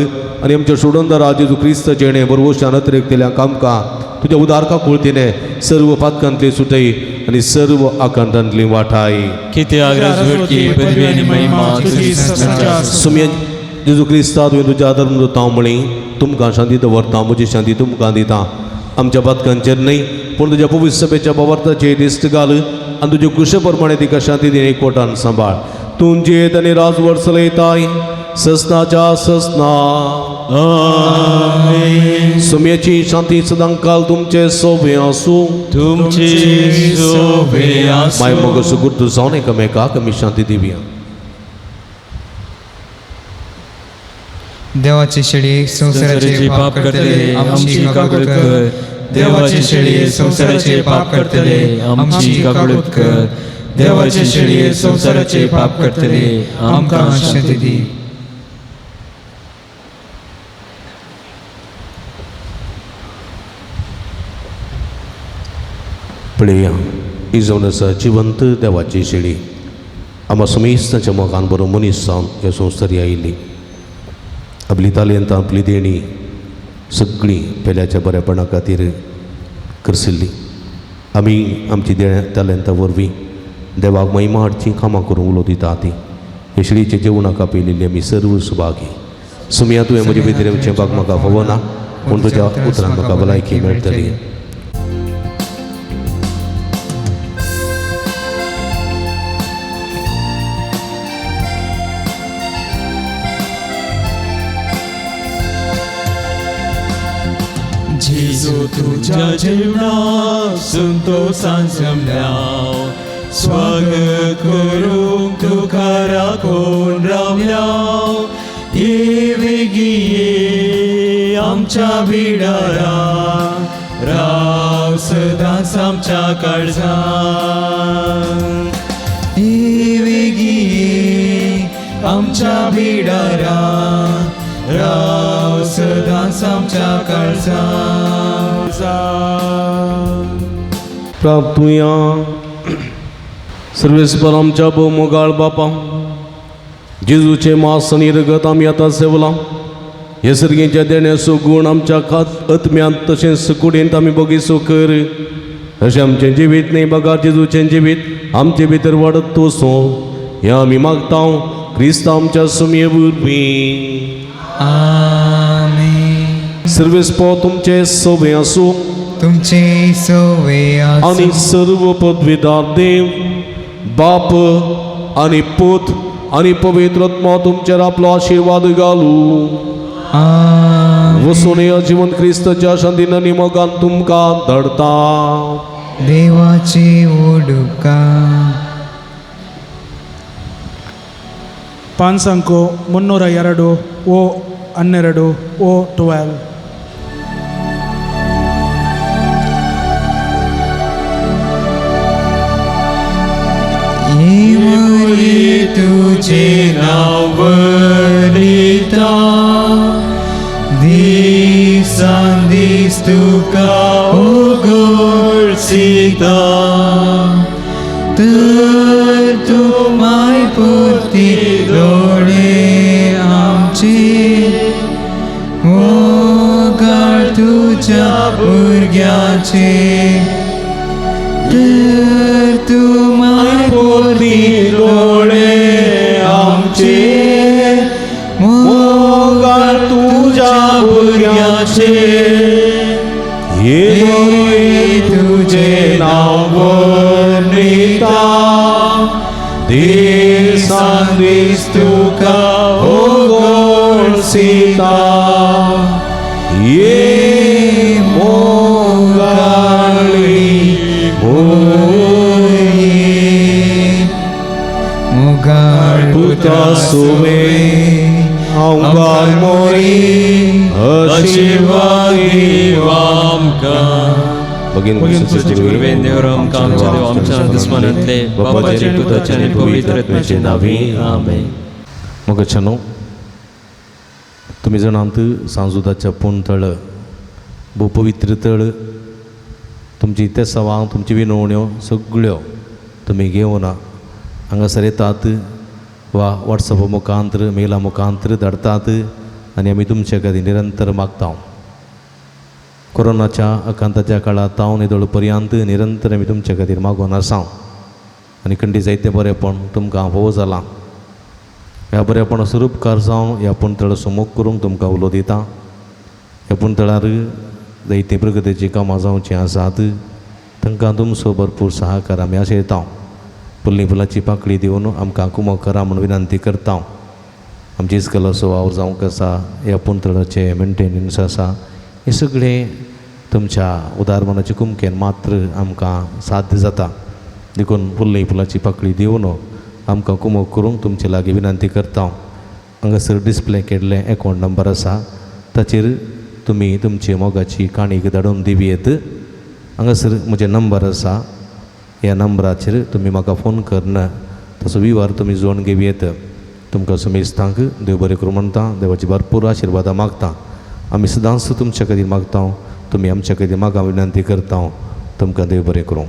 आनी आमच्या सोडोनदारा जेजू क्रिस्त जेणे बरवशान अतिरिक्तल्या कामकां तुज्या उदारका कुळतीने सर्व पातकांतली सुटय आनी सर्व आकांतांतली वाठाय. सुम्या जेजू क्रिस्ता तुवें तुज्या धर्म दिता म्हळी तुमकां शांती दवरता, म्हजी शांती तुमकां दिता. आमच्या पातकांचेर न्हय पूण तुज्या पवित्र सभेच्या बावार्थाचेर दिश्ट घाल आनी तुजे कुशे प्रमाणे तिका शांती दिन एकवटान सांबाळ. तूं जियेत आनी राजवट चलयताय ससनाच्या ससना. सुम्याची शांती सदांकाल तुमचे सोबे आसूं. तुमचे सोबे आसूं. माय मोग सुगुर्द जावन एकामेकाक आमी शांती दिवया. देवाची शेळी संवसाराचे पाप करतले आमची काकूत कर. देवाची शेळी संवसाराचे पाप करतले आमची काकूत कर. देवाची शेळी संवसाराचे पाप करतले आमकां शांती दी. पळया ही जावन आसा जिवंत देवाची शेळी. आमा समेस्तांच्या मोगान बरो मनीस जावन ह्या संवसारी आयिल्ली. आपली तालेंतां आपली देणी सगळीं पेल्याच्या बरेपणा खातीर करसिल्ली. आमी आमची देण्या तालेंतां वरवीं देवाक महिमा हाडची कामां करूंक उलो दिता. ती हे शेळीचें जेवणाक आपयलेली आमी सर्व सुभागी. सुमया तुवें म्हजे भितर येवचें बाग म्हाका फावना, पूण तुज्या उतरान म्हाका भलायकी मेळटली. तुमच्या जेवणाक संतोषान जमल्या स्वागत करूंक तुका राखून रावल्या ये वेगी ये आमच्या बिडारा राव सदांच आमच्या काळजान ये वेगी ये आमच्या बिडारा राव सदांच आमच्या काळजान. प्राप्तुया सर्वेस्पर आमच्या भोव बापा जेजूचे मास आनी रगत आमी आतां सेवलां. हे सर्गीच्या देण्याचो गूण आमच्या खात आत्म्यांत तशेंच कुडींत आमी बगीचो कर अशें आमचें जिवीत न्ही बगर जेजूचें जिवीत आमचे भितर वाडत वचूं हें आमी मागता क्रिस्त आमच्या सुमये वरवीं. आमेन. सर्वेस्पर तुमचे सवे आसूं तुमचे सवे आसूं आनी सर्व पदवीदार देव बाप आनी पूत आनी पवित्र आत्मा तुमचेर आपलो आशिर्वाद घालू. वसून जिवन क्रिस्तच्या शांतीन आनी मोगान तुमकां धाडता. देवाची उडुका. ಪಾನ್ಸಂಕು 302 O 12 O 12. तुझे नाव वरिता दिसान दीस तुका उगडसिता तर तूं माय पुरती दोळे आमचे मोगाळ तुज्या भुरग्याचे तर तूं माय पुरती दोळे आमचे मोगाळ तुज्या भुरग्याचे हे तुझे नाव वर्णिता दिसान दीस तुका उगडसिता ये मोगाळी मोये मोगाळ पुता सुवे हांव मोरी आशीर्वाद आमकां. भगिनी गुरुवेन देव आमकां आमच्या देव आमच्या दुस्मानांतले बापाचे पुताचे आनी पवित्र आत्म्याचे नांवी आमेन. मोगाच्यानो तुमी जाणात सांजुदाच्या पूण तळ भोव पवित्र तळ तुमची तेसावां तुमची विनवण्यो सगळ्यो तुमी घेवन हांगासर येतात वा वॉट्सॅप मुखांतर मेला मुखांतर धाडतात आनी आमी तुमचे खातीर निरंतर मागता. कोरोनाच्या आकांताच्या काळांत हांव निदळ पर्यंत निरंतर आमी तुमचे खातीर मागून आसा आनी खंडी जायते बरेपण तुमकां भोव जालां. ह्या बरेपणाचो रुपकार जावन ह्या पुणतळ सुमूख करूंक तुमकां उलो दिता. ह्या पुणतळार जायतीं प्रगतीचीं कामां जावचीं आसात तांकां तुमचो भरपूर सहाकार आमी आशयता. फुल्ली फुलाची पाकळी दिवन आमकां कुमक करा म्हूण विनंती करता. आमची इस्कलाचो वावर जावंक आसा ह्या पुणतळाचें मेंटेनन्स आसा हें सगळें तुमच्या उदार मनाचे कुमकेन मात्र आमकां साध्य जाता. देखून फुल्ली फुलाची पाकळी दिवन आमकां कुमक करूंक तुमचे लागीं विनंती करता. हांगासर डिस्प्ले केल्लें एकावंट नंबर आसा ताचेर तुमी तुमची मोगाची काणी धाडून दिवयेत. हांगासर म्हजें नंबर आसा ह्या नंबराचेर तुमी म्हाका फोन करून तसो विवार तुमी जोडून घेवयेत. तुमकां सुमेस्तांक देव बरें करूं म्हणटा. देवाची भरपूर आशिर्वादां मागता. आमी सदांच तुमच्या खातीर मागता तुमी आमच्या खातीर मागा विनंती करता. तुमकां देव बरें करूं.